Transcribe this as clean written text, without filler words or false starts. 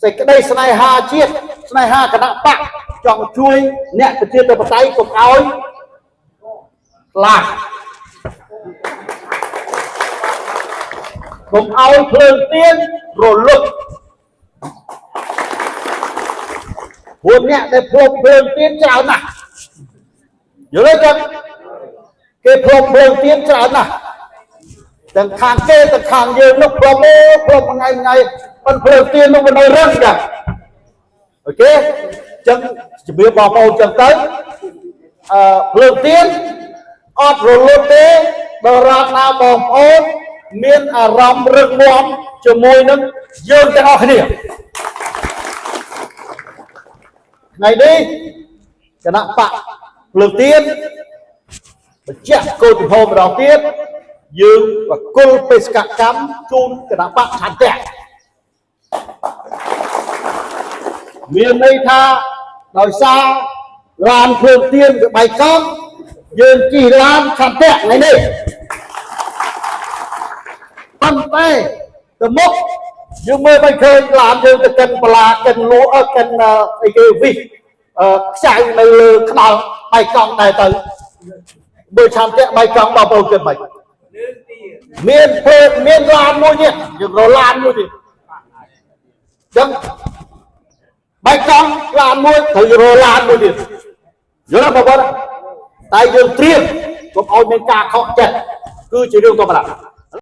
សេចក្តីស្នេហាជាតិស្នេហាគណៈបកចង់ជួយអ្នកប្រជាធិបតេយ្យកុំឲ្យខ្លាចកុំឲ្យភ្លើងទៀនរលត់ព្រោះអ្នកដែលផ្លុំភ្លើងទៀនច្រើនណាស់យល់ទេចឹងគេផ្លុំភ្លើងទៀនច្រើនណាស់ទាំងខាងគេទាំងខាងយើងនោះផ្លុំអូផ្លុំថ្ងៃថ្ងៃប៉ុន្តែភ្លើងទៀននោះវានៅរឹងចឹងអូខេចឹងជំរាបបងប្អូនចឹងទៅអឺភ្លើងទៀនអត់រលត់ទេដល់រាបណាបងប្អូនមានអារម្មណ៍រឹងមាំជាមួយនឹងយើងទាំងអស់គ្នាថ្ងៃនេះគណៈបកភ្លើងទៀនបញ្ជាក់គោលជំហរម្ដងទៀតយើងបកគលបេសកកម្មជូនគណៈបកឆន្ទៈមានន័យថាដោយសារឡានភ្លើងទៀនវាបែកកង់យើងជិះឡានឆន្ទៈថ្ងៃនេះប៉ុន្តែទៅមុខយើងមើលមិនឃើញឡានយើងទៅកិនបន្លាកិនលក់កិនអីគេវិសខ្ចៅនៅលើខ្នល់បែកកង់ដែរទៅមើលឆន្ទៈបែកកង់បងប្អូនគិតមិនមានភ្លើងមានឡានមួយទៀតយើងរកឡានមួយទៀតចឹងបែកកង់ឡានមួយត្រូវរកឡានមួយទៀតយល់ទេបងប្អូនតែយើងត្រៀមកុំឲ្យមានការខកចិត្តគឺជារឿងធម្មតា